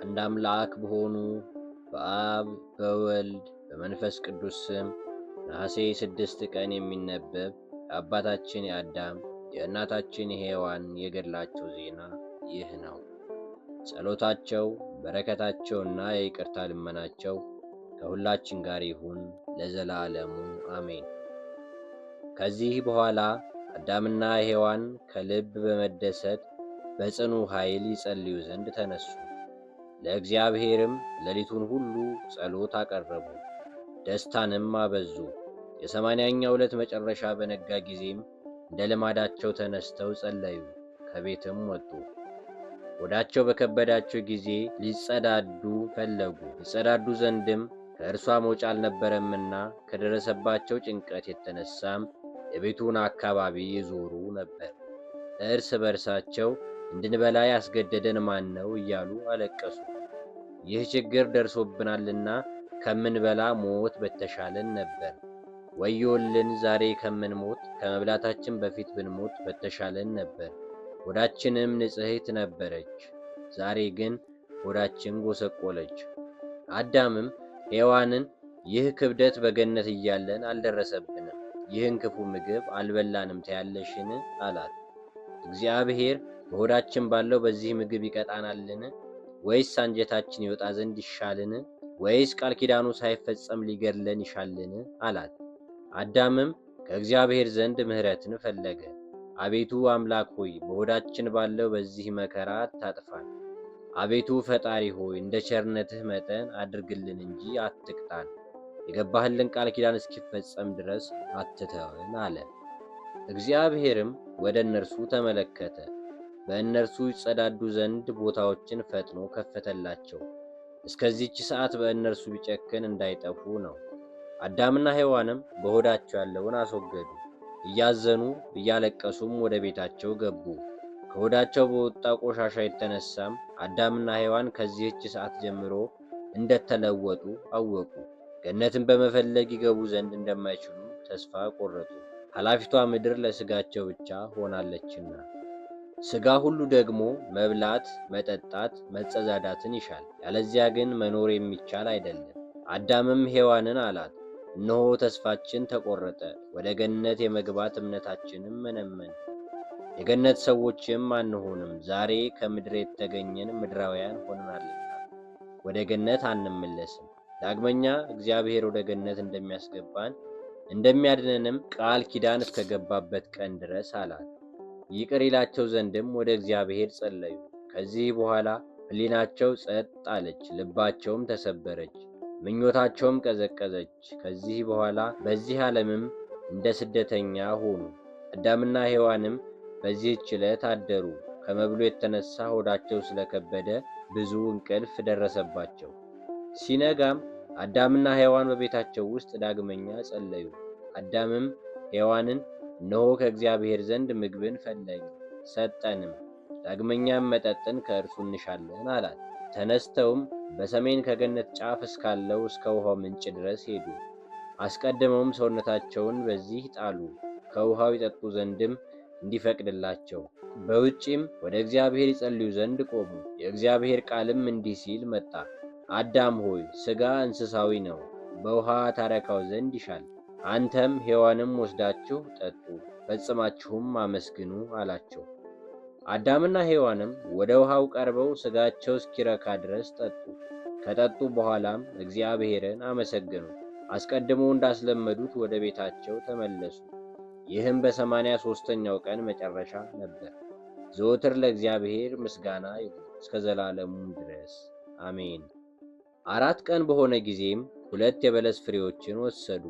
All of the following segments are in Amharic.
አንድ አምላክ በሆኑ በአብ በወልድ በመንፈስ ቅዱስ ስም ነሐሴ 6 ቀን የሚነበብ የአባታችን የአዳም የእናታችን የሔዋን የገድላቸው ዜና ይህ ነው። ጸሎታቸው በረከታቸውና የይቅርታ ልመናቸው ከሁላችን ጋር ይሁን ለዘላለሙ አሜን። ከዚህ በኋላ አዳምና ሔዋን ከልብ በመደሰት በጽኑ ኃይል ይጸልዩ ዘንድ ተነሱ። ለእግዚአብሔርም ሌሊቱን ሁሉ ጸሎት አቀረቡ፣ ደስታንም አበዙ። የ80ኛው ዕለት መጨረሻ በነጋ ጊዜም እንደ ልማዳቸው ተነስተው ጸለዩ፣ ከቤትም ወጡ። ሆዳቸው በከበዳቸው ጊዜ ሊጸዳዱ ፈለጉ። ሊጸዳዱ ዘንድም ከእርሷ መውጫ አልነበረምና ከደረሰባቸው ጭንቀት የተነሳም የቤቱን አካባቢ ይዞሩ ነበር። እርስ በርሳቸው እንድንበላ ያስገደደን ማን ነው እያሉ አለቀሱ። ይህ ችግር ደርሶብናልና ከምንበላ ሞት በተሻለን ነበር። ወዮልን! ዛሬ ከምንሞት ከመብላታችን በፊት ብንሞት በተሻለን ነበር። ሆዳችንም ንጽሕት ነበረች፣ ዛሬ ግን ሆዳችን ጎሰቆለች። አዳምም ሔዋንን ይህ ክብደት በገነት እያለን አልደረሰብንም፣ ይህን ክፉ ምግብ አልበላንም ትያለሽን? አላት። እግዚአብሔር በሆዳችን ባለው በዚህ ምግብ ይቀጣናልን? ወይስ አንጀታችን ይወጣ ዘንድ ይሻልን? ወይስ ቃል ኪዳኑ ሳይፈጸም ሊገድለን ይሻልን? አላት። አዳምም ከእግዚአብሔር ዘንድ ምሕረትን ፈለገ። አቤቱ አምላክ ሆይ፣ በሆዳችን ባለው በዚህ መከራ አታጥፋን። አቤቱ ፈጣሪ ሆይ፣ እንደ ቸርነትህ መጠን አድርግልን እንጂ አትቅጣን። የገባህልን ቃል ኪዳን እስኪፈጸም ድረስ አትተወን አለ። እግዚአብሔርም ወደ እነርሱ ተመለከተ፣ በእነርሱ ይጸዳዱ ዘንድ ቦታዎችን ፈጥኖ ከፈተላቸው። እስከዚህች ሰዓት በእነርሱ ቢጨክን እንዳይጠፉ ነው። አዳምና ሔዋንም በሆዳቸው ያለውን አስወገዱ። እያዘኑ እያለቀሱም ወደ ቤታቸው ገቡ። ከሆዳቸው በወጣ ቆሻሻ የተነሳም አዳምና ሔዋን ከዚህች ሰዓት ጀምሮ እንደተለወጡ አወቁ። ገነትን በመፈለግ ይገቡ ዘንድ እንደማይችሉ ተስፋ ቆረጡ። ኃላፊቷ ምድር ለሥጋቸው ብቻ ሆናለችና። ሥጋ ሁሉ ደግሞ መብላት፣ መጠጣት፣ መጸዳዳትን ይሻል። ያለዚያ ግን መኖር የሚቻል አይደለም። አዳምም ሔዋንን አላት፣ እነሆ ተስፋችን ተቆረጠ፣ ወደ ገነት የመግባት እምነታችንም መነመን። የገነት ሰዎችም አንሆንም፣ ዛሬ ከምድር የተገኘን ምድራውያን ሆነናልና ወደ ገነት አንመለስም። ዳግመኛ እግዚአብሔር ወደ ገነት እንደሚያስገባን እንደሚያድነንም ቃል ኪዳን እስከገባበት ቀን ድረስ አላት። ይቅር ይላቸው ዘንድም ወደ እግዚአብሔር ጸለዩ። ከዚህ በኋላ ሕሊናቸው ጸጥ አለች፣ ልባቸውም ተሰበረች፣ ምኞታቸውም ቀዘቀዘች። ከዚህ በኋላ በዚህ ዓለምም እንደ ስደተኛ ሆኑ። አዳምና ሔዋንም በዚህች ዕለት አደሩ። ከመብሉ የተነሳ ሆዳቸው ስለከበደ ብዙ እንቅልፍ ደረሰባቸው። ሲነጋም አዳምና ሔዋን በቤታቸው ውስጥ ዳግመኛ ጸለዩ። አዳምም ሔዋንን እነሆ ከእግዚአብሔር ዘንድ ምግብን ፈለግን፣ ሰጠንም፣ ዳግመኛም መጠጥን ከእርሱ እንሻለን አላት። ተነስተውም በሰሜን ከገነት ጫፍ እስካለው እስከ ውሃው ምንጭ ድረስ ሄዱ። አስቀድመውም ሰውነታቸውን በዚህ ጣሉ፣ ከውሃው ይጠጡ ዘንድም እንዲፈቅድላቸው። በውጪም ወደ እግዚአብሔር ይጸልዩ ዘንድ ቆሙ። የእግዚአብሔር ቃልም እንዲህ ሲል መጣ። አዳም ሆይ፣ ሥጋ እንስሳዊ ነው፣ በውሃ ታረካው ዘንድ ይሻል። አንተም ሔዋንም ወስዳችሁ ጠጡ፣ ፈጽማችሁም አመስግኑ አላቸው። አዳምና ሔዋንም ወደ ውሃው ቀርበው ሥጋቸው እስኪረካ ድረስ ጠጡ። ከጠጡ በኋላም እግዚአብሔርን አመሰገኑ። አስቀድሞ እንዳስለመዱት ወደ ቤታቸው ተመለሱ። ይህም በ83ኛው ቀን መጨረሻ ነበር። ዘወትር ለእግዚአብሔር ምስጋና ይሁን እስከ ዘላለሙ ድረስ አሜን። 4 ቀን በሆነ ጊዜም 2 የበለስ ፍሬዎችን ወሰዱ።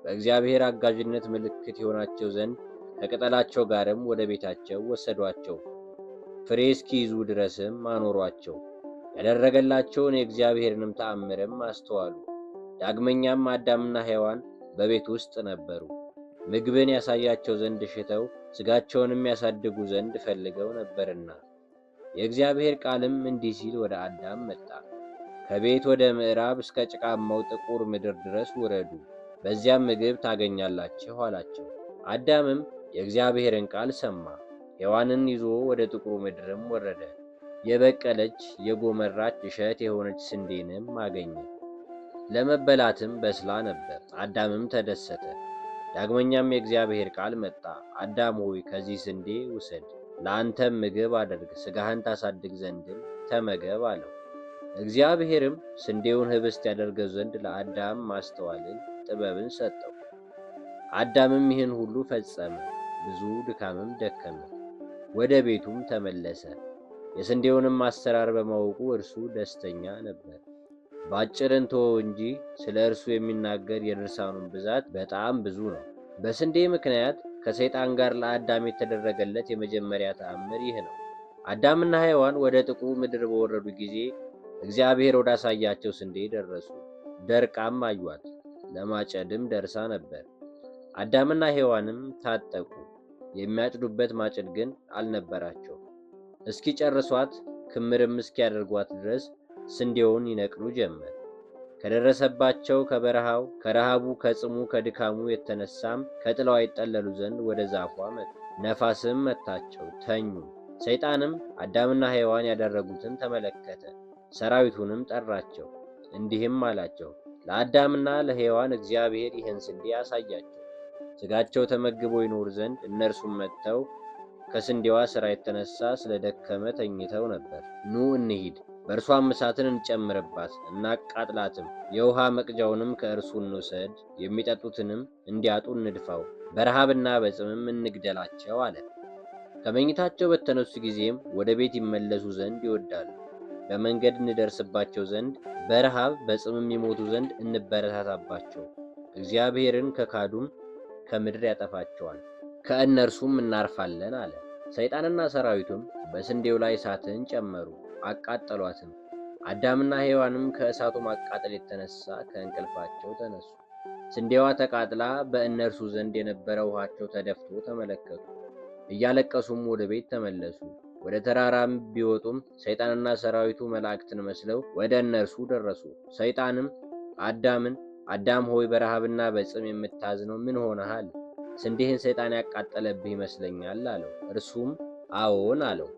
በእግዚአብሔር አጋዥነት ምልክት የሆናቸው ዘንድ ከቅጠላቸው ጋርም ወደ ቤታቸው ወሰዷቸው። ፍሬ እስኪይዙ ድረስም አኖሯቸው። ያደረገላቸውን የእግዚአብሔርንም ተአምርም አስተዋሉ። ዳግመኛም አዳምና ሔዋን በቤት ውስጥ ነበሩ። ምግብን ያሳያቸው ዘንድ ሽተው ሥጋቸውንም ያሳድጉ ዘንድ ፈልገው ነበርና። የእግዚአብሔር ቃልም እንዲህ ሲል ወደ አዳም መጣ። ከቤት ወደ ምዕራብ እስከ ጭቃማው ጥቁር ምድር ድረስ ውረዱ፣ በዚያም ምግብ ታገኛላችሁ አላቸው። አዳምም የእግዚአብሔርን ቃል ሰማ። ሔዋንን ይዞ ወደ ጥቁሩ ምድርም ወረደ። የበቀለች የጎመራች እሸት የሆነች ስንዴንም አገኘ። ለመበላትም በስላ ነበር። አዳምም ተደሰተ። ዳግመኛም የእግዚአብሔር ቃል መጣ። አዳም ሆይ ከዚህ ስንዴ ውሰድ፣ ለአንተም ምግብ አድርግ፣ ሥጋህን ታሳድግ ዘንድም ተመገብ አለው። እግዚአብሔርም ስንዴውን ኅብስት ያደርገው ዘንድ ለአዳም ማስተዋልን ጥበብን ሰጠው። አዳምም ይህን ሁሉ ፈጸመ፣ ብዙ ድካምም ደከመ። ወደ ቤቱም ተመለሰ። የስንዴውንም አሰራር በማወቁ እርሱ ደስተኛ ነበር። ባጭር እንተወው እንጂ ስለ እርሱ የሚናገር የድርሳኑን ብዛት በጣም ብዙ ነው። በስንዴ ምክንያት ከሰይጣን ጋር ለአዳም የተደረገለት የመጀመሪያ ተአምር ይህ ነው። አዳምና ሔዋን ወደ ጥቁሩ ምድር በወረዱ ጊዜ እግዚአብሔር ወዳሳያቸው ስንዴ ደረሱ። ደርቃም አዩአት፣ ለማጨድም ደርሳ ነበር። አዳምና ሔዋንም ታጠቁ፣ የሚያጭዱበት ማጭድ ግን አልነበራቸው። እስኪጨርሷት ክምርም እስኪያደርጓት ድረስ ስንዴውን ይነቅሉ ጀመር። ከደረሰባቸው ከበረሃው፣ ከረሃቡ፣ ከጽሙ፣ ከድካሙ የተነሳም ከጥላዋ ይጠለሉ ዘንድ ወደ ዛፏ መጡ። ነፋስም መታቸው፣ ተኙ። ሰይጣንም አዳምና ሔዋን ያደረጉትን ተመለከተ። ሰራዊቱንም ጠራቸው፣ እንዲህም አላቸው፦ ለአዳምና ለሔዋን እግዚአብሔር ይህን ስንዴ አሳያቸው፣ ሥጋቸው ተመግቦ ይኖር ዘንድ። እነርሱም መጥተው ከስንዴዋ ሥራ የተነሳ ስለደከመ ተኝተው ነበር። ኑ እንሂድ፣ በእርሷም እሳትን እንጨምርባት፣ እናቃጥላትም፣ የውሃ መቅጃውንም ከእርሱ እንውሰድ፣ የሚጠጡትንም እንዲያጡ እንድፋው፣ በረሃብና በጽምም እንግደላቸው አለ። ከመኝታቸው በተነሱ ጊዜም ወደ ቤት ይመለሱ ዘንድ ይወዳሉ። በመንገድ እንደርስባቸው ዘንድ በረሃብ በጽምም ይሞቱ ዘንድ እንበረታታባቸው። እግዚአብሔርን ከካዱም ከምድር ያጠፋቸዋል፣ ከእነርሱም እናርፋለን አለ። ሰይጣንና ሰራዊቱም በስንዴው ላይ እሳትን ጨመሩ፣ አቃጠሏትም። አዳምና ሔዋንም ከእሳቱ ማቃጠል የተነሳ ከእንቅልፋቸው ተነሱ። ስንዴዋ ተቃጥላ በእነርሱ ዘንድ የነበረ ውሃቸው ተደፍቶ ተመለከቱ። እያለቀሱም ወደ ቤት ተመለሱ። ወደ ተራራም ቢወጡም ሰይጣንና ሰራዊቱ መላእክትን መስለው ወደ እነርሱ ደረሱ። ሰይጣንም አዳምን፣ አዳም ሆይ በረሃብና በጽም የምታዝነው ምን ሆነሃል? ስንዴህን ሰይጣን ያቃጠለብህ ይመስለኛል አለው። እርሱም አዎን አለው።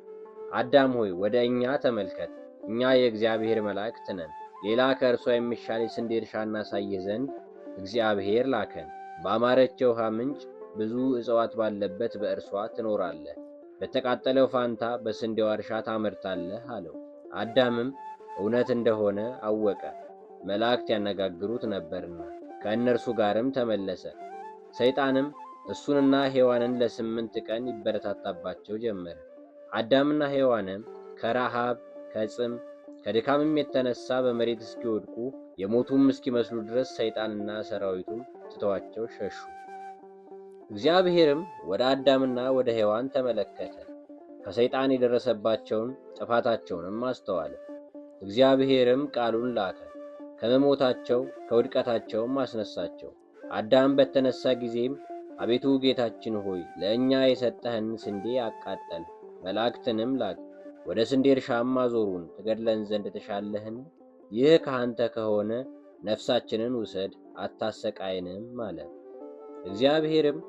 አዳም ሆይ ወደ እኛ ተመልከት፣ እኛ የእግዚአብሔር መላእክት ነን። ሌላ ከእርሷ የሚሻል የስንዴ እርሻ እናሳይህ ዘንድ እግዚአብሔር ላከን። በአማረች የውሃ ምንጭ ብዙ እጽዋት ባለበት በእርሷ ትኖራለህ። በተቃጠለው ፋንታ በስንዴዋ እርሻ ታመርታለህ አለው። አዳምም እውነት እንደሆነ አወቀ፣ መላእክት ያነጋግሩት ነበርና። ከእነርሱ ጋርም ተመለሰ። ሰይጣንም እሱንና ሔዋንን ለ8 ቀን ይበረታታባቸው ጀመረ። አዳምና ሔዋንም ከረሃብ ከጽም ከድካምም የተነሳ በመሬት እስኪወድቁ የሞቱም እስኪመስሉ ድረስ ሰይጣንና ሰራዊቱም ትተዋቸው ሸሹ። እግዚአብሔርም ወደ አዳምና ወደ ሔዋን ተመለከተ፣ ከሰይጣን የደረሰባቸውን ጥፋታቸውንም አስተዋለ። እግዚአብሔርም ቃሉን ላከ፣ ከመሞታቸው ከውድቀታቸውም አስነሳቸው። አዳም በተነሳ ጊዜም አቤቱ ጌታችን ሆይ ለእኛ የሰጠህን ስንዴ አቃጠል፣ መላእክትንም ላክ፣ ወደ ስንዴ እርሻም አዞሩን፣ ትገድለን ዘንድ ተሻለህን? ይህ ከአንተ ከሆነ ነፍሳችንን ውሰድ፣ አታሰቃይንም አለ። እግዚአብሔርም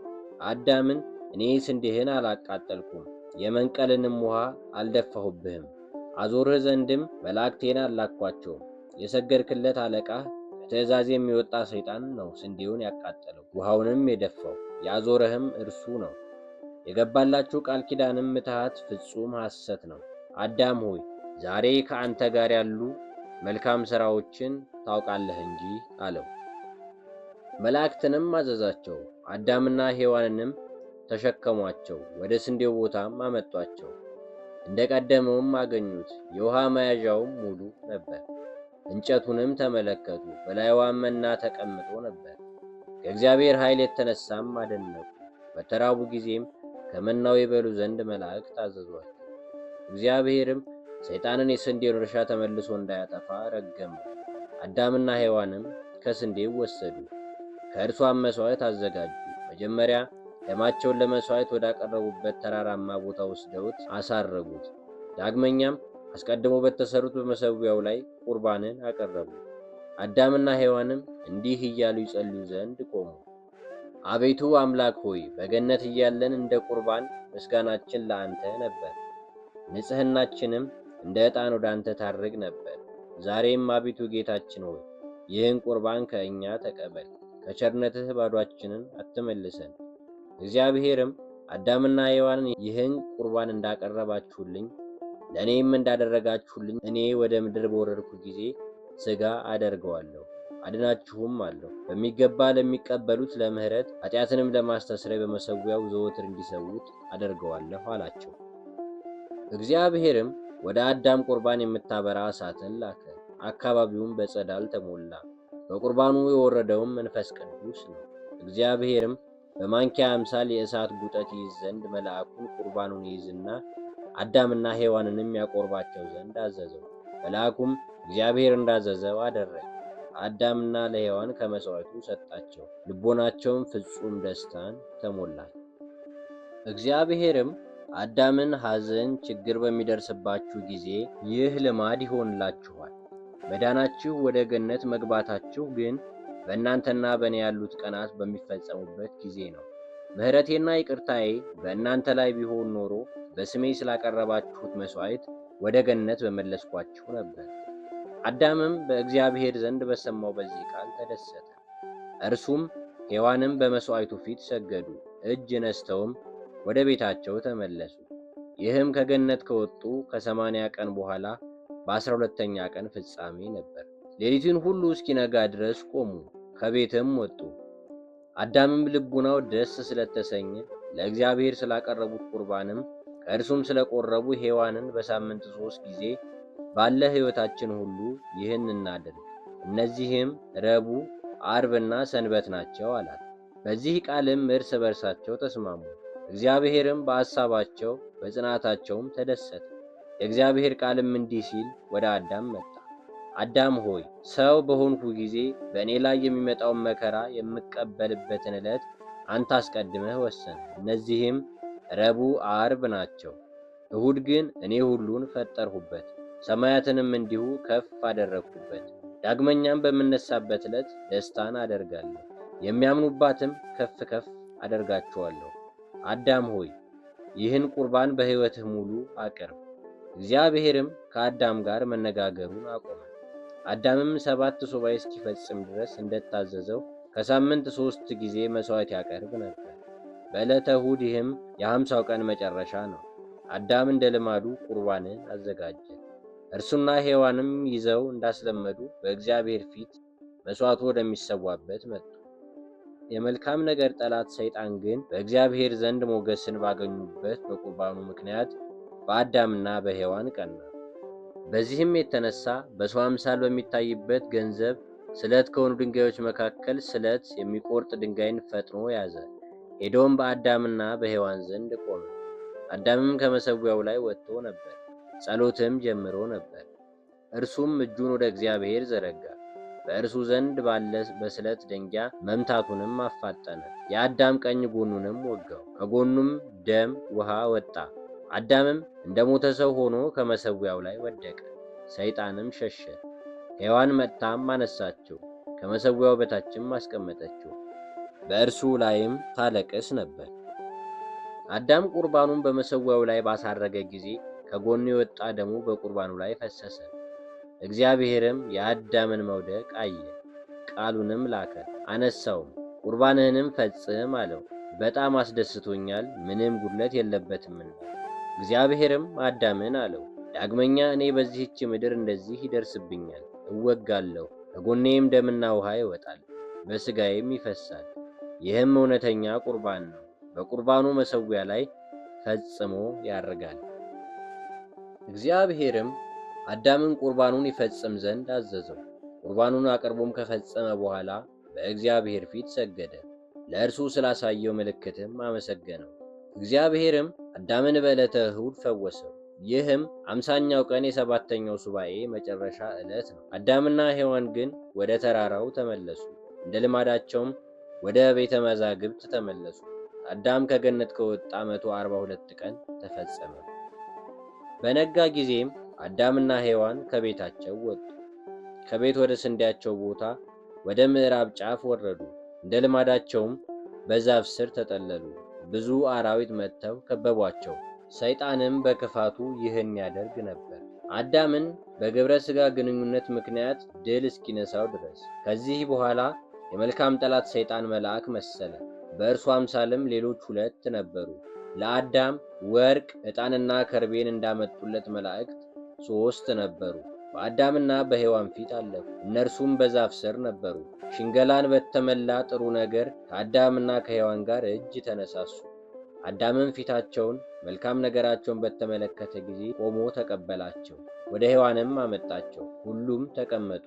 አዳምን እኔ ስንዴህን አላቃጠልኩም፣ የመንቀልንም ውሃ አልደፋሁብህም፣ አዞርህ ዘንድም መላእክቴን አላኳቸውም። የሰገድክለት አለቃህ ከትእዛዝ የሚወጣ ሰይጣን ነው ስንዴውን ያቃጠለው፣ ውሃውንም የደፋው፣ ያዞረህም እርሱ ነው። የገባላችሁ ቃል ኪዳንም ምትሃት ፍጹም ሐሰት ነው። አዳም ሆይ ዛሬ ከአንተ ጋር ያሉ መልካም ሥራዎችን ታውቃለህ እንጂ አለው። መላእክትንም አዘዛቸው፣ አዳምና ሔዋንንም ተሸከሟቸው፣ ወደ ስንዴው ቦታም አመጧቸው። እንደ ቀደመውም አገኙት፣ የውሃ መያዣውም ሙሉ ነበር። እንጨቱንም ተመለከቱ፣ በላይዋም መና ተቀምጦ ነበር። ከእግዚአብሔር ኃይል የተነሳም አደነቁ። በተራቡ ጊዜም ከመናው ይበሉ ዘንድ መላእክት አዘዟቸው። እግዚአብሔርም ሰይጣንን የስንዴውን እርሻ ተመልሶ እንዳያጠፋ ረገመው። አዳምና ሔዋንም ከስንዴው ወሰዱ፣ ከእርሷም መሥዋዕት አዘጋጁ። መጀመሪያ ደማቸውን ለመሥዋዕት ወዳቀረቡበት ተራራማ ቦታ ወስደውት አሳረጉት። ዳግመኛም አስቀድሞ በተሰሩት በመሠዊያው ላይ ቁርባንን አቀረቡ። አዳምና ሔዋንም እንዲህ እያሉ ይጸልዩ ዘንድ ቆሙ። አቤቱ አምላክ ሆይ በገነት እያለን እንደ ቁርባን ምስጋናችን ለአንተ ነበር። ንጽሕናችንም እንደ ዕጣን ወደ አንተ ታርግ ነበር። ዛሬም አቤቱ ጌታችን ሆይ ይህን ቁርባን ከእኛ ተቀበል፣ ከቸርነትህ ባዷችንን አትመልሰን። እግዚአብሔርም አዳምና ሔዋንን ይህን ቁርባን እንዳቀረባችሁልኝ ለእኔም እንዳደረጋችሁልኝ እኔ ወደ ምድር በወረድኩ ጊዜ ሥጋ አደርገዋለሁ አድናችሁም አለሁ። በሚገባ ለሚቀበሉት ለምሕረት ኃጢአትንም ለማስተስረይ በመሠዊያው ዘወትር እንዲሰዉት አደርገዋለሁ አላቸው። እግዚአብሔርም ወደ አዳም ቁርባን የምታበራ እሳትን ላከ። አካባቢውም በጸዳል ተሞላ። በቁርባኑ የወረደውም መንፈስ ቅዱስ ነው። እግዚአብሔርም በማንኪያ አምሳል የእሳት ጉጠት ይይዝ ዘንድ መልአኩን ቁርባኑን ይይዝና አዳምና ሔዋንንም ያቆርባቸው ዘንድ አዘዘው። መልአኩም እግዚአብሔር እንዳዘዘው አደረገ። አዳምና ለሔዋን ከመሥዋዕቱ ሰጣቸው። ልቦናቸውም ፍጹም ደስታን ተሞላች። እግዚአብሔርም አዳምን ሐዘን፣ ችግር በሚደርስባችሁ ጊዜ ይህ ልማድ ይሆንላችኋል። መዳናችሁ ወደ ገነት መግባታችሁ ግን በእናንተና በእኔ ያሉት ቀናት በሚፈጸሙበት ጊዜ ነው። ምሕረቴና ይቅርታዬ በእናንተ ላይ ቢሆን ኖሮ በስሜ ስላቀረባችሁት መሥዋዕት ወደ ገነት በመለስኳችሁ ነበር። አዳምም በእግዚአብሔር ዘንድ በሰማው በዚህ ቃል ተደሰተ። እርሱም ሔዋንም በመሥዋዕቱ ፊት ሰገዱ፣ እጅ ነስተውም ወደ ቤታቸው ተመለሱ። ይህም ከገነት ከወጡ ከ80 ቀን በኋላ በ12ኛ ቀን ፍጻሜ ነበር። ሌሊቱን ሁሉ እስኪነጋ ድረስ ቆሙ፣ ከቤትም ወጡ። አዳምም ልቡናው ደስ ስለተሰኘ ለእግዚአብሔር ስላቀረቡት ቁርባንም ከእርሱም ስለቆረቡ ሔዋንን በሳምንት 3 ጊዜ ባለ ሕይወታችን ሁሉ ይህን እናድርግ፣ እነዚህም ረቡዕ፣ ዓርብና ሰንበት ናቸው አላት። በዚህ ቃልም እርስ በርሳቸው ተስማሙ። እግዚአብሔርም በሐሳባቸው በጽናታቸውም ተደሰተ። የእግዚአብሔር ቃልም እንዲህ ሲል ወደ አዳም መጣ። አዳም ሆይ ሰው በሆንኩ ጊዜ በእኔ ላይ የሚመጣውን መከራ የምቀበልበትን ዕለት አንተ አስቀድመህ ወሰን። እነዚህም ረቡዕ፣ ዓርብ ናቸው። እሁድ ግን እኔ ሁሉን ፈጠርሁበት፣ ሰማያትንም እንዲሁ ከፍ አደረግሁበት። ዳግመኛም በምነሳበት ዕለት ደስታን አደርጋለሁ፣ የሚያምኑባትም ከፍ ከፍ አደርጋቸዋለሁ። አዳም ሆይ ይህን ቁርባን በሕይወትህ ሙሉ አቅርብ። እግዚአብሔርም ከአዳም ጋር መነጋገሩን አቆመ። አዳምም 7 ሱባዔ እስኪፈጽም ድረስ እንደታዘዘው ከሳምንት 3 ጊዜ መሥዋዕት ያቀርብ ነበር። በዕለተ እሁድ ይህም የ50ው ቀን መጨረሻ ነው። አዳም እንደ ልማዱ ቁርባንን አዘጋጀ። እርሱና ሔዋንም ይዘው እንዳስለመዱ በእግዚአብሔር ፊት መሥዋዕቱ ወደሚሰዋበት መጡ። የመልካም ነገር ጠላት ሰይጣን ግን በእግዚአብሔር ዘንድ ሞገስን ባገኙበት በቁርባኑ ምክንያት በአዳምና በሔዋን ቀና። በዚህም የተነሳ በሰው አምሳል በሚታይበት ገንዘብ ስለት ከሆኑ ድንጋዮች መካከል ስለት የሚቆርጥ ድንጋይን ፈጥኖ ያዘ። ሄዶም በአዳምና በሔዋን ዘንድ ቆመ። አዳምም ከመሠዊያው ላይ ወጥቶ ነበር፣ ጸሎትም ጀምሮ ነበር። እርሱም እጁን ወደ እግዚአብሔር ዘረጋ፣ በእርሱ ዘንድ ባለ በስለት ደንጊያ መምታቱንም አፋጠነ። የአዳም ቀኝ ጎኑንም ወጋው፣ ከጎኑም ደም ውሃ ወጣ። አዳምም እንደ ሞተ ሰው ሆኖ ከመሠዊያው ላይ ወደቀ። ሰይጣንም ሸሸ። ሔዋን መጥታም አነሳችው፣ ከመሠዊያው በታችም አስቀመጠችው። በእርሱ ላይም ታለቅስ ነበር። አዳም ቁርባኑን በመሠዊያው ላይ ባሳረገ ጊዜ ከጎኑ የወጣ ደሙ በቁርባኑ ላይ ፈሰሰ። እግዚአብሔርም የአዳምን መውደቅ አየ፣ ቃሉንም ላከ፣ አነሳውም። ቁርባንህንም ፈጽም አለው። በጣም አስደስቶኛል፣ ምንም ጉድለት የለበትምና። እግዚአብሔርም አዳምን አለው፣ ዳግመኛ እኔ በዚህች ምድር እንደዚህ ይደርስብኛል፣ እወጋለሁ፣ ከጎኔም ደምና ውሃ ይወጣል፣ በሥጋዬም ይፈሳል። ይህም እውነተኛ ቁርባን ነው። በቁርባኑ መሠዊያ ላይ ፈጽሞ ያርጋል። እግዚአብሔርም አዳምን ቁርባኑን ይፈጽም ዘንድ አዘዘው። ቁርባኑን አቅርቦም ከፈጸመ በኋላ በእግዚአብሔር ፊት ሰገደ። ለእርሱ ስላሳየው ምልክትም አመሰገነው። እግዚአብሔርም አዳምን በዕለተ እሁድ ፈወሰው። ይህም 50ኛው ቀን የ7ኛው ሱባኤ መጨረሻ ዕለት ነው። አዳምና ሔዋን ግን ወደ ተራራው ተመለሱ። እንደ ልማዳቸውም ወደ ቤተ መዛግብት ተመለሱ። አዳም ከገነት ከወጣ 142 ቀን ተፈጸመ። በነጋ ጊዜም አዳምና ሔዋን ከቤታቸው ወጡ። ከቤት ወደ ስንዴያቸው ቦታ ወደ ምዕራብ ጫፍ ወረዱ። እንደ ልማዳቸውም በዛፍ ስር ተጠለሉ። ብዙ አራዊት መጥተው ከበቧቸው። ሰይጣንም በክፋቱ ይህን ያደርግ ነበር። አዳምን በግብረ ሥጋ ግንኙነት ምክንያት ድል እስኪነሳው ድረስ። ከዚህ በኋላ የመልካም ጠላት ሰይጣን መልአክ መሰለ። በእርሱ አምሳልም ሌሎች ሁለት ነበሩ። ለአዳም ወርቅ፣ ዕጣንና ከርቤን እንዳመጡለት መላእክት ሦስት ነበሩ። በአዳምና በሔዋን ፊት አለፉ። እነርሱም በዛፍ ስር ነበሩ። ሽንገላን በተመላ ጥሩ ነገር ከአዳምና ከሔዋን ጋር እጅ ተነሳሱ። አዳምም ፊታቸውን መልካም ነገራቸውን በተመለከተ ጊዜ ቆሞ ተቀበላቸው። ወደ ሔዋንም አመጣቸው። ሁሉም ተቀመጡ።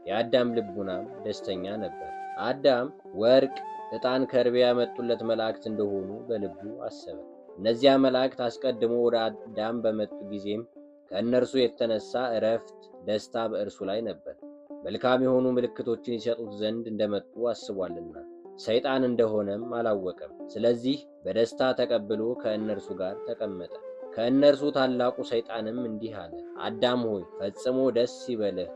የአዳም ልቡናም ደስተኛ ነበር። አዳም ወርቅ፣ ዕጣን፣ ከርቤ ያመጡለት መላእክት እንደሆኑ በልቡ አሰበ። እነዚያ መላእክት አስቀድሞ ወደ አዳም በመጡ ጊዜም ከእነርሱ የተነሳ እረፍት፣ ደስታ በእርሱ ላይ ነበር። መልካም የሆኑ ምልክቶችን ይሰጡት ዘንድ እንደመጡ አስቧልና ሰይጣን እንደሆነም አላወቀም። ስለዚህ በደስታ ተቀብሎ ከእነርሱ ጋር ተቀመጠ። ከእነርሱ ታላቁ ሰይጣንም እንዲህ አለ፣ አዳም ሆይ ፈጽሞ ደስ ይበልህ፣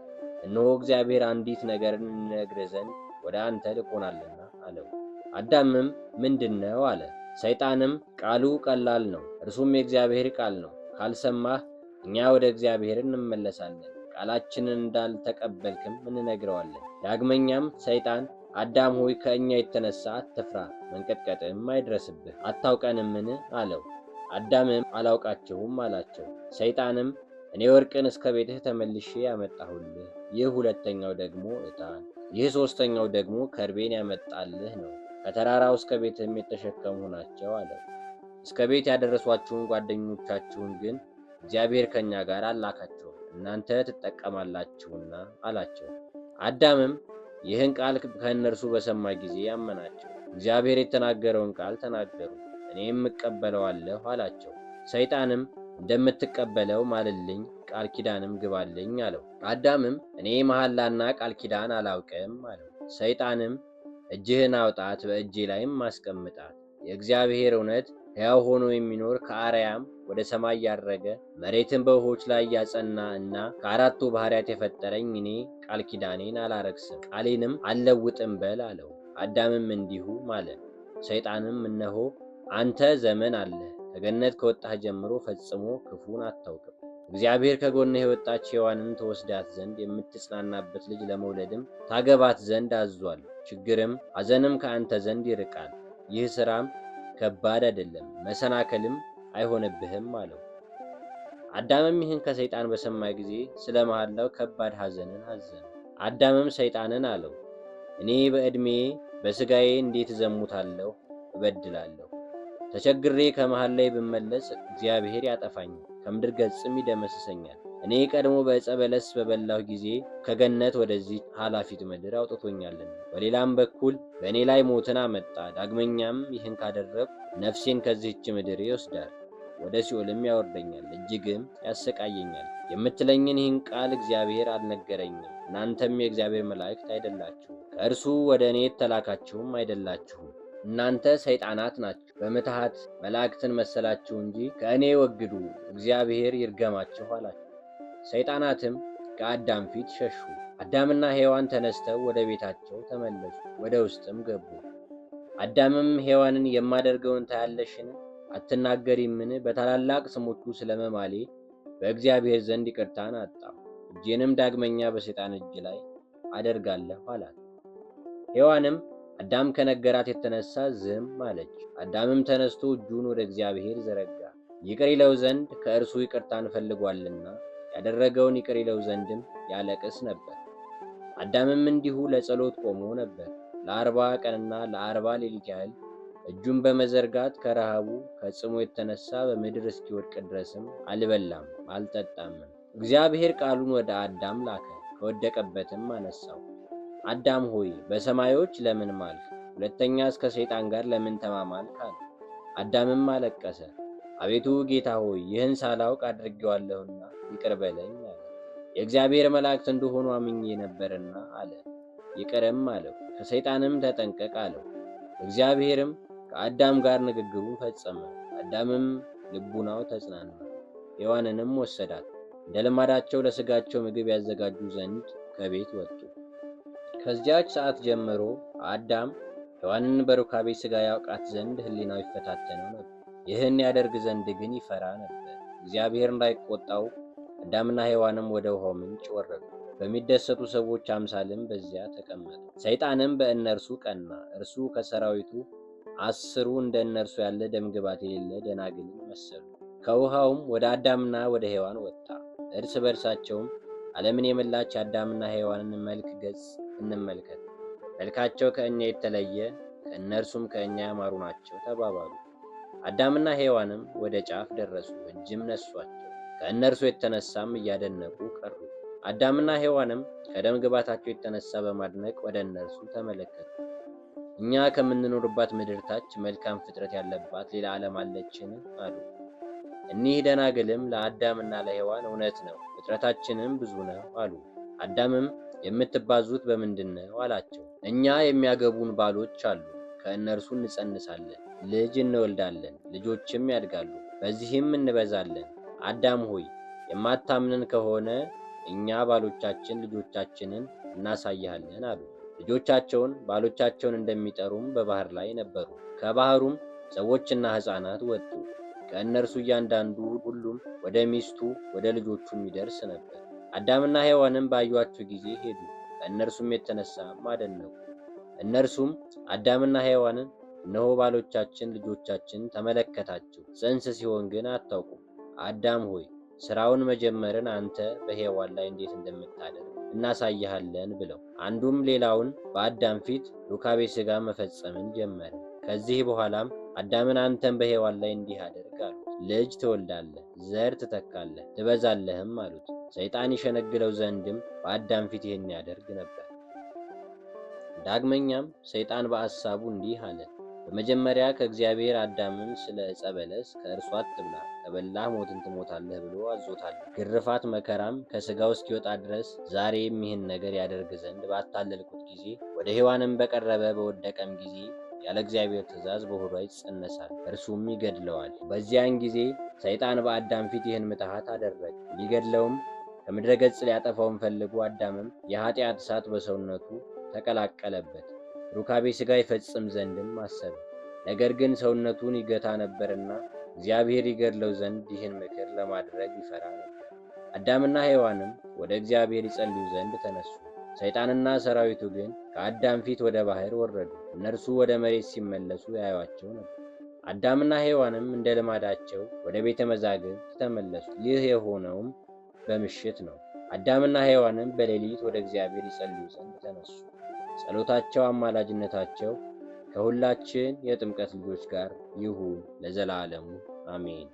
እነሆ እግዚአብሔር አንዲት ነገርን እንነግርህ ዘንድ ወደ አንተ ልኮናልና አለው። አዳምም ምንድን ነው አለ። ሰይጣንም ቃሉ ቀላል ነው፣ እርሱም የእግዚአብሔር ቃል ነው። ካልሰማህ እኛ ወደ እግዚአብሔር እንመለሳለን፣ ቃላችንን እንዳልተቀበልክም እንነግረዋለን። ዳግመኛም ሰይጣን አዳም ሆይ ከእኛ የተነሳ አትፍራ፣ መንቀጥቀጥም አይድረስብህ፣ አታውቀንምን አለው። አዳምም አላውቃችሁም አላቸው። ሰይጣንም እኔ ወርቅን እስከ ቤትህ ተመልሼ ያመጣሁልህ፣ ይህ ሁለተኛው ደግሞ ዕጣን፣ ይህ ሦስተኛው ደግሞ ከርቤን ያመጣልህ ነው፣ ከተራራው እስከ ቤትህም የተሸከሙ ናቸው አለው። እስከ ቤት ያደረሷችሁን ጓደኞቻችሁን ግን እግዚአብሔር ከእኛ ጋር አላካቸውም፣ እናንተ ትጠቀማላችሁና አላቸው። አዳምም ይህን ቃል ከእነርሱ በሰማ ጊዜ አመናቸው። እግዚአብሔር የተናገረውን ቃል ተናገሩ፣ እኔም እቀበለዋለሁ አላቸው። ሰይጣንም እንደምትቀበለው ማልልኝ፣ ቃል ኪዳንም ግባልኝ አለው። አዳምም እኔ መሐላና ቃል ኪዳን አላውቅም አለው። ሰይጣንም እጅህን አውጣት፣ በእጄ ላይም አስቀምጣት፣ የእግዚአብሔር እውነት ሕያው ሆኖ የሚኖር ከአርያም ወደ ሰማይ ያረገ መሬትን በውሆች ላይ ያጸና እና ከአራቱ ባህርያት የፈጠረኝ እኔ ቃል ኪዳኔን አላረክስም ቃሌንም አልለውጥም በል አለው። አዳምም እንዲሁ ማለ። ሰይጣንም እነሆ አንተ ዘመን አለህ፣ ከገነት ከወጣህ ጀምሮ ፈጽሞ ክፉን አታውቅም። እግዚአብሔር ከጎንህ የወጣች ሔዋንን ተወስዳት ዘንድ የምትጽናናበት ልጅ ለመውለድም ታገባት ዘንድ አዟል። ችግርም ሐዘንም ከአንተ ዘንድ ይርቃል። ይህ ሥራም ከባድ አይደለም፣ መሰናከልም አይሆንብህም አለው። አዳምም ይህን ከሰይጣን በሰማ ጊዜ ስለ መሐላው ከባድ ሐዘንን አዘነ። አዳምም ሰይጣንን አለው፣ እኔ በዕድሜ በሥጋዬ እንዴት እዘሙታለሁ እበድላለሁ? ተቸግሬ ከመሐላዬ ብመለስ እግዚአብሔር ያጠፋኛል፣ ከምድር ገጽም ይደመስሰኛል። እኔ ቀድሞ በዕፀ በለስ በበላሁ ጊዜ ከገነት ወደዚህ ኃላፊት ምድር አውጥቶኛልና፣ በሌላም በኩል በእኔ ላይ ሞትን አመጣ። ዳግመኛም ይህን ካደረግኩ ነፍሴን ከዚህች ምድር ይወስዳል፣ ወደ ሲኦልም ያወርደኛል፣ እጅግም ያሰቃየኛል። የምትለኝን ይህን ቃል እግዚአብሔር አልነገረኝም። እናንተም የእግዚአብሔር መላእክት አይደላችሁም፣ ከእርሱ ወደ እኔ የተላካችሁም አይደላችሁም። እናንተ ሰይጣናት ናችሁ፣ በምትሃት መላእክትን መሰላችሁ እንጂ ከእኔ ወግዱ፣ እግዚአብሔር ይርገማችሁ አላቸው። ሰይጣናትም ከአዳም ፊት ሸሹ። አዳምና ሔዋን ተነስተው ወደ ቤታቸው ተመለሱ፣ ወደ ውስጥም ገቡ። አዳምም ሔዋንን የማደርገውን ታያለሽን? አትናገሪምን? በታላላቅ ስሞቹ ስለመማሌ በእግዚአብሔር ዘንድ ይቅርታን አጣሁ፣ እጄንም ዳግመኛ በሰይጣን እጅ ላይ አደርጋለሁ አላት። ሔዋንም አዳም ከነገራት የተነሳ ዝም አለች። አዳምም ተነስቶ እጁን ወደ እግዚአብሔር ዘረጋ፣ ይቅር ይለው ዘንድ ከእርሱ ይቅርታን ፈልጓልና ያደረገውን ይቅር ይለው ዘንድም ያለቅስ ነበር። አዳምም እንዲሁ ለጸሎት ቆሞ ነበር። ለ40 ቀንና ለ40 ሌሊት ያህል እጁን በመዘርጋት ከረሃቡ ከጽሙ የተነሳ በምድር እስኪወድቅ ድረስም አልበላም አልጠጣምም። እግዚአብሔር ቃሉን ወደ አዳም ላከ፣ ከወደቀበትም አነሳው። አዳም ሆይ በሰማዮች ለምን ማልክ? ሁለተኛስ ከሰይጣን ጋር ለምን ተማማልክ? አለ። አዳምም አለቀሰ። አቤቱ ጌታ ሆይ ይህን ሳላውቅ አድርጌዋለሁና ይቅር በለኝ አለ። የእግዚአብሔር መላእክት እንደሆኑ አምኜ ነበርና አለ። ይቅርም አለው። ከሰይጣንም ተጠንቀቅ አለው። እግዚአብሔርም ከአዳም ጋር ንግግሩን ፈጸመ። አዳምም ልቡናው ተጽናና። ሔዋንንም ወሰዳት። እንደ ልማዳቸው ለሥጋቸው ምግብ ያዘጋጁ ዘንድ ከቤት ወጡ። ከዚያች ሰዓት ጀምሮ አዳም ሔዋንን በሩካቤ ሥጋ ያውቃት ዘንድ ሕሊናው ይፈታተነው ነበር። ይህን ያደርግ ዘንድ ግን ይፈራ ነበር፣ እግዚአብሔር እንዳይቆጣው አዳምና ሔዋንም ወደ ውኃው ምንጭ ወረዱ። በሚደሰቱ ሰዎች አምሳልም በዚያ ተቀመጡ። ሰይጣንም በእነርሱ ቀና። እርሱ ከሰራዊቱ 10ሩ እንደ እነርሱ ያለ ደምግባት የሌለ ደናግልን መሰሉ። ከውሃውም ወደ አዳምና ወደ ሔዋን ወጣ። እርስ በእርሳቸውም ዓለምን የመላች አዳምና ሔዋንን መልክ ገጽ እንመልከት፣ መልካቸው ከእኛ የተለየ ከእነርሱም ከእኛ ያማሩ ናቸው ተባባሉ። አዳምና ሔዋንም ወደ ጫፍ ደረሱ፣ እጅም ነሷቸው። ከእነርሱ የተነሳም እያደነቁ ቀሩ። አዳምና ሔዋንም ከደም ግባታቸው የተነሳ በማድነቅ ወደ እነርሱ ተመለከቱ። እኛ ከምንኖርባት ምድር ታች መልካም ፍጥረት ያለባት ሌላ ዓለም አለችን? አሉ። እኒህ ደናግልም ለአዳምና ለሔዋን እውነት ነው፣ ፍጥረታችንም ብዙ ነው አሉ። አዳምም የምትባዙት በምንድን ነው አላቸው። እኛ የሚያገቡን ባሎች አሉ፣ ከእነርሱ እንጸንሳለን፣ ልጅ እንወልዳለን፣ ልጆችም ያድጋሉ፣ በዚህም እንበዛለን። አዳም ሆይ የማታምንን ከሆነ እኛ ባሎቻችን ልጆቻችንን እናሳይሃለን አሉ። ልጆቻቸውን ባሎቻቸውን እንደሚጠሩም በባህር ላይ ነበሩ። ከባህሩም ሰዎችና ሕፃናት ወጡ። ከእነርሱ እያንዳንዱ ሁሉም ወደ ሚስቱ ወደ ልጆቹ የሚደርስ ነበር። አዳምና ሔዋንም ባዩአቸው ጊዜ ሄዱ፣ ከእነርሱም የተነሳም አደነቁ። እነርሱም አዳምና ሔዋንን እነሆ ባሎቻችን ልጆቻችን ተመለከታችሁ፣ ጽንስ ሲሆን ግን አታውቁም። አዳም ሆይ ስራውን መጀመርን አንተ በሔዋን ላይ እንዴት እንደምታደርግ እናሳይሃለን ብለው አንዱም ሌላውን በአዳም ፊት ሩካቤ ሥጋ መፈጸምን ጀመረ። ከዚህ በኋላም አዳምን አንተን በሔዋን ላይ እንዲህ አድርግ አሉት። ልጅ ትወልዳለህ፣ ዘር ትተካለህ፣ ትበዛለህም አሉት። ሰይጣን ይሸነግለው ዘንድም በአዳም ፊት ይህን ያደርግ ነበር። ዳግመኛም ሰይጣን በሐሳቡ እንዲህ አለ። በመጀመሪያ ከእግዚአብሔር አዳምን ስለ ዕፀ በለስ ከእርሷ አትብላ፣ ከበላህ ሞትን ትሞታለህ ብሎ አዞታል። ግርፋት መከራም ከሥጋው እስኪወጣ ድረስ ዛሬም ይህን ነገር ያደርግ ዘንድ ባታለልኩት ጊዜ ወደ ሔዋንም በቀረበ በወደቀም ጊዜ ያለ እግዚአብሔር ትእዛዝ በሆዷ ይጸነሳል፣ እርሱም ይገድለዋል። በዚያን ጊዜ ሰይጣን በአዳም ፊት ይህን ምትሃት አደረገ። ሊገድለውም ከምድረ ገጽ ሊያጠፋውም ፈልጎ አዳምም የኃጢአት እሳት በሰውነቱ ተቀላቀለበት። ሩካቤ ሥጋ ይፈጽም ዘንድም አሰበ። ነገር ግን ሰውነቱን ይገታ ነበርና እግዚአብሔር ይገድለው ዘንድ ይህን ምክር ለማድረግ ይፈራ ነበር። አዳምና ሔዋንም ወደ እግዚአብሔር ይጸልዩ ዘንድ ተነሱ። ሰይጣንና ሰራዊቱ ግን ከአዳም ፊት ወደ ባህር ወረዱ። እነርሱ ወደ መሬት ሲመለሱ ያዩአቸው ነበር። አዳምና ሔዋንም እንደ ልማዳቸው ወደ ቤተ መዛግብት ተመለሱ። ይህ የሆነውም በምሽት ነው። አዳምና ሔዋንም በሌሊት ወደ እግዚአብሔር ይጸልዩ ዘንድ ተነሱ። ጸሎታቸው፣ አማላጅነታቸው ከሁላችን የጥምቀት ልጆች ጋር ይሁን ለዘላለሙ አሜን።